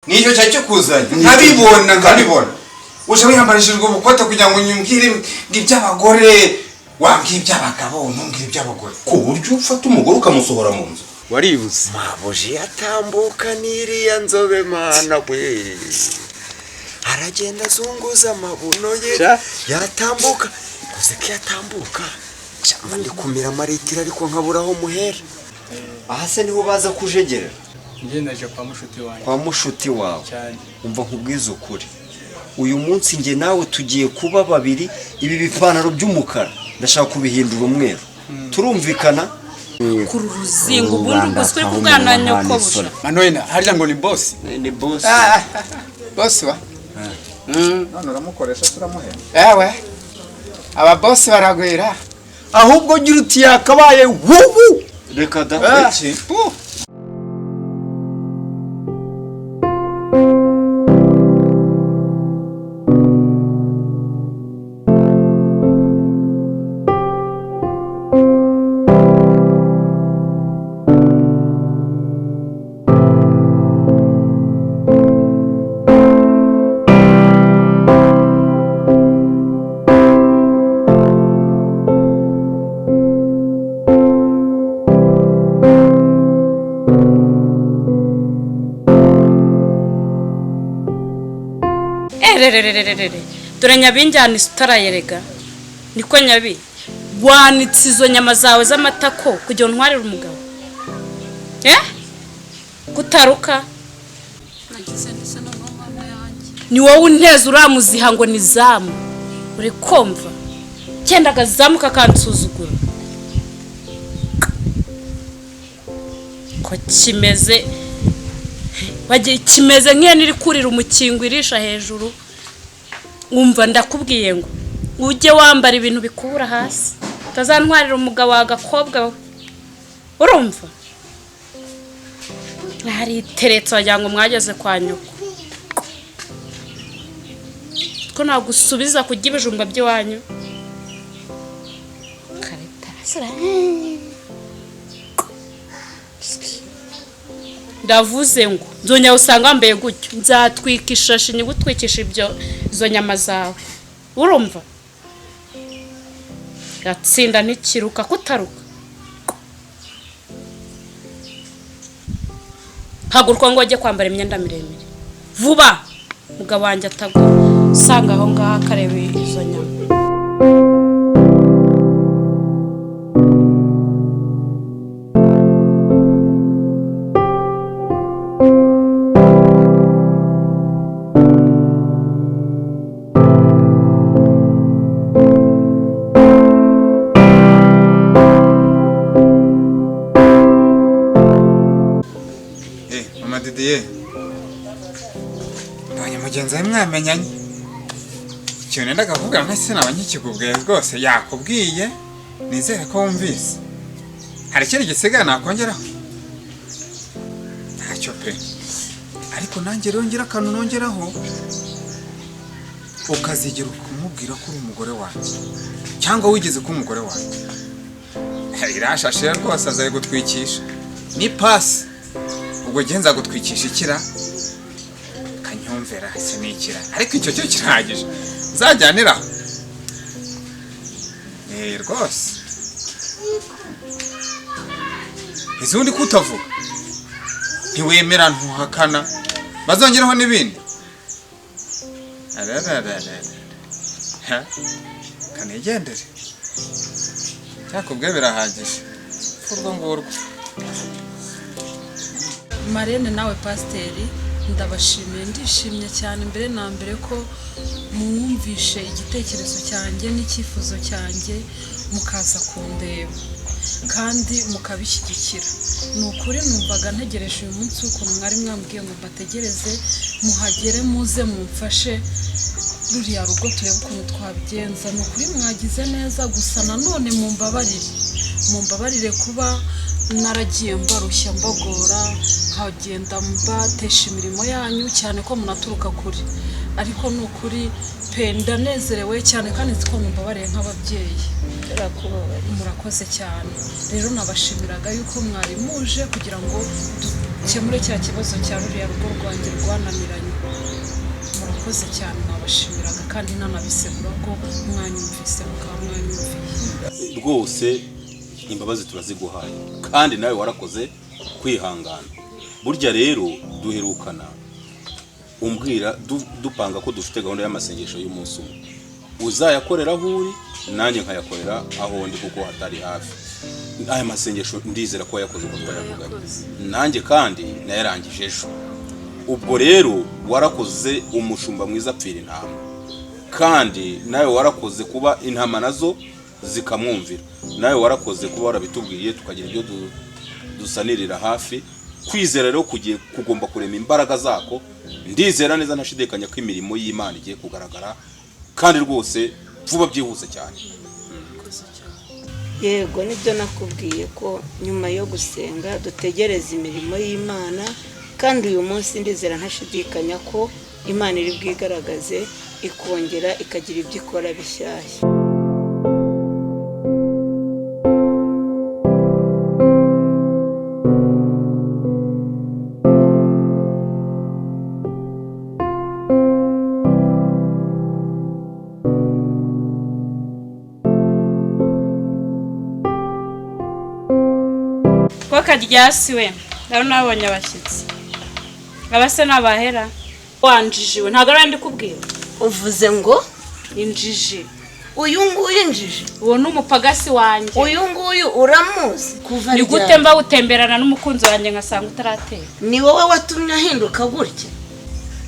Nicyo cyari kikuzanye. Nkabibona uje wiyambarishijwe ubukote kugira ngo unyumvire ngo iby'abagore, wambwira iby'abagabo, ntumbwire iby'abagore. Ku buryo ufata umugore ukamusohora mu nzu. Waribuze. Mabuji yatambuka n'iriya nzobe, mana we, aragenda azunguza amabuno ye. Sha. Yatambuka uzi ko yatambuka mba ndi kumira amaritiro, ariko nkabura aho muhera. Aha se niho baza kujegerera? Njye naje kwa mushuti wanjye. Kwa mushuti wawe? Cyane. Umva nkubwize ukuri, uyu munsi njye nawe tugiye kuba babiri. Ibi bipantaro by'umukara ndashaka kubihindura umweru, turumvikana? Kuri uruzingo ubundi ubwo uri kuvugana na nyokobusha. Manuel, harya ngo ni boss? Ni boss. Boss wa None uramukoresha, turamuhemba. Ewe, aba boss baragwira. Ahubwo gira uti yakabaye wubu. Reka da. Iki? Puh. Erererererere, dore nyabinjyana utarayerega. Niko nyabi, wanitse izo nyama zawe z'amatako kugira ngo untwarire umugabo, eh kutaruka. Nagize ndetse noneho, mama yanjye. Ni wowe unteza uramuziha ngo ni zamu, uri kumva? Cyenda akazamu kakansuzugura ko kimeze bagiye, kimeze nk'ihene iri kurira umukingo irisha hejuru. Wumva, ndakubwiye ngo ujye wambara ibintu bikubura hasi, utazantwarira umugabo wa gakobwa we. Urumva hariteretse wagira ngo mwageze kwa nyoko. Ko nagusubiza kurya ibijumba by'iwanyu. Karitasi. Ndavuze ngo nzongera usanga wambaye gutyo, nzatwika ishashi nyigutwikisha ibyo izo nyama zawe. Urumva, gatsinda ntikiruka kutaruka. Haguruka ngo ujye kwambara imyenda miremire vuba, mugabo wanjye atagwa usanga aho ngaho akareba izo nyama. Mama Didier, mbonye mugenzi we mwamenyanye. Ikintu nendaga kuvuga nka sinaba nkikikubwiye rwose, yakubwiye, nizere ko wumvise. Hari ikindi gisigaye nakongeraho? Ntacyo pe. Ariko nanjye rero ngira akantu nongeraho, ukazigera kumubwira ko uri umugore wanjye cyangwa wigeze kuba umugore wanjye. Irashashe rwose, azayigutwikisha ni pasi. Ubwo njye nzagutwikisha ikira kanyumvera sinikira, ariko icyo cyo kirahagije, nzajyaniraho rwose. Izundi kutavuga ntiwemera, ntuhakana, bazongeraho n'ibindi. Ararararara. Ha, kanigendere, cyakubwe birahagije urwo ngurwo. Marene nawe pasiteri, ndabashimiye, ndishimye cyane mbere na mbere ko mwumvishe igitekerezo cyanjye n'icyifuzo cyanjye, mukaza kundeba kandi mukabishyigikira. Ni ukuri numvaga ntegereje uyu munsi w'ukuntu mwari mwambwiye ngo mbategereze muhagere, muze mumfashe ruriya rugo turebe ukuntu twabigenza. Ni ukuri mwagize neza. Gusa nanone mumbabarire, mumbabarire kuba naragiye mbarushya, mbagora, nkagenda mbatesha imirimo yanyu, cyane ko munaturuka kure. Ariko ni ukuri pe, ndanezerewe cyane kandi nzi ko mumbabariye nk'ababyeyi. Murakoze cyane. Rero nabashimiraga yuko mwari muje kugira ngo Ukemure cya kibazo cya ruriya rugo rwanjye rwananiranye. Murakoze cyane, nabashimiraga kandi nanabisegura ko mwanyumvise mukaba mwanyumviye. Rwose imbabazi turaziguhaye, kandi nawe warakoze kwihangana. Burya rero duherukana umbwira dupanga ko dufite gahunda y'amasengesho y'umunsi umwe, uzayakorera aho uri nanjye nkayakorera aho ndi kuko hatari hafi. Aya masengesho ndizera ko wayakoze uko twayavuganye, nanjye kandi nayarangije ejo. Ubwo rero warakoze, umushumba mwiza apfira intama, kandi nawe warakoze kuba intama nazo zikamwumvira. Nawe warakoze kuba warabitubwiye tukagira ibyo dusanirira hafi. Kwizera rero kugiye kugomba kurema imbaraga zako. Ndizera neza ntashidikanya ko imirimo y'Imana igiye kugaragara kandi rwose vuba byihuse cyane. Yego, nibyo nakubwiye ko nyuma yo gusenga dutegereza imirimo y'Imana, kandi uyu munsi ndizera ntashidikanya ko Imana iri bwigaragaze ikongera ikagira ibyo ikora bishyashya. Ko karyasiwe ndabona nabonye abashyitsi abase n'abahera. Wanjijiwe ntabwo ari ndi kubwira. Uvuze ngo injiji? Uyu nguyu injiji? Uwo ni umupagasi wanjye. Uyu nguyu uramuzi kuva Ni gute ryari? mba utemberana n'umukunzi wanjye ngasanga utaratera? Ni wowe watumye ahinduka gutya,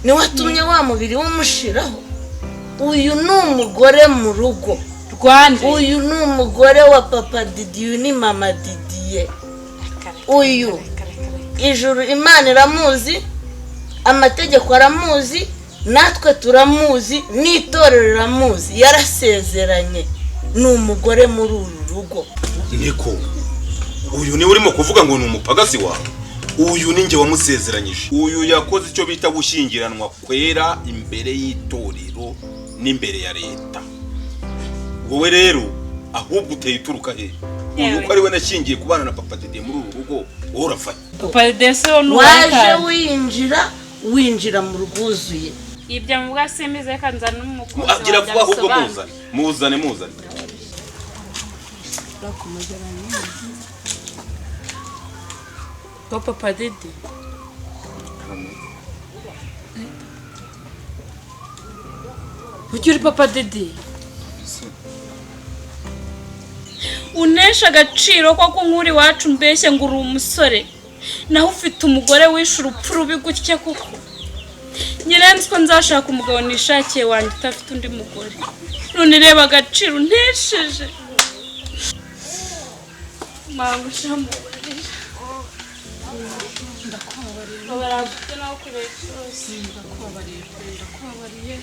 ni watumye wa mubiri wumushiraho. Uyu ni umugore mu rugo rwande, uyu ni umugore wa papa Didier, uyu ni mama Didier. Uyu ijuru Imana iramuzi, amategeko aramuzi, natwe turamuzi, n'itorero riramuzi, yarasezeranye, ni umugore muri uru rugo. Niko uyu niwe urimo kuvuga ngo ni umupagasi wawe? Uyu ni njye wamusezeranyije. Uyu yakoze icyo bita gushyingiranwa kwera imbere y'itorero n'imbere ya leta. Wowe rero ahubwo uteye uturuka he? Uyu ko ari we nashyingiye kubana na papa Didier muri uru rugo, wowe uravaye. Papa Didier se wo ni Waje uwakandi. winjira mu rwuzuye. Ibyo muvuga simbizi, reka nzane n'umukunzi Agira wanjye vuba ahubwo abisobanure. muzane muzane muzane. Ko papa Didi ujya uri papa Didi unesha agaciro ko nk'uri iwacu mbeshye ngo uri umusore, naho ufite umugore wishe urupfu rubi gutya koko. Nyirenze ko nzashaka umugabo nishakiye wanjye udafite undi mugore, none reba agaciro untesheje. Mama ushamubarira. Ndakubabariye. Baragufite nawe kureba cyose. Ndakubabariye, ndakubabariye.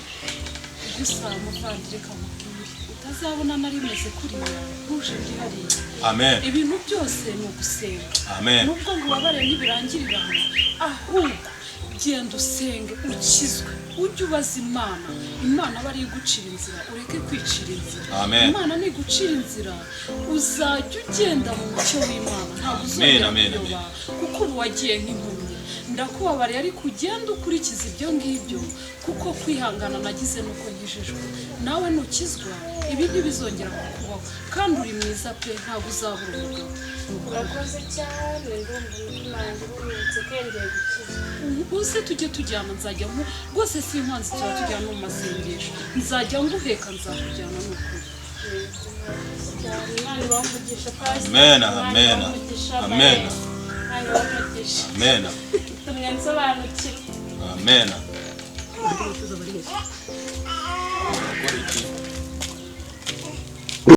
Gusa muvandire kamubwire utazabona nari meze kuriya ntuje ndi hariya. Amen. Ibintu byose ni ugusenga. Amen. Nubwo ngubabare ntibirangirira aho, ahubwo genda usenge ukizwe, ujye ubaza Imana. Imana aba ari igucira inzira, ureke kwicira inzira. Amen. Imana nigucira inzira uzajya ugenda mu mucyo w'Imana, ntabwo uzongera Amen, amen, kuyoba, kuko ubu wagiye nk'impumyi. Ndakubabariye ariko ugenda ukurikiza ibyo ngibyo, kuko kwihangana nagize nuko nkijijwe. Nawe nukizwa ibi ntibizongera kukubaho, kandi uri mwiza pe, ntabwo uzabura umugabo. Urakoze cyane, ndumva umutima wanjye uruhutse kengeye gukizwa. Uze tujye tujyana, nzajya mu rwose si inkanzi tuba tujyana mu masengesho, nzajya nguheka, nzakujyana n'ukuri. Imana ibahe umugisha pastor. Amen, Imana amen, ibahe umugisha, amen. Bae. Imana ibahe umugisha. Amen. Tumye nsobanukirwa. Amen.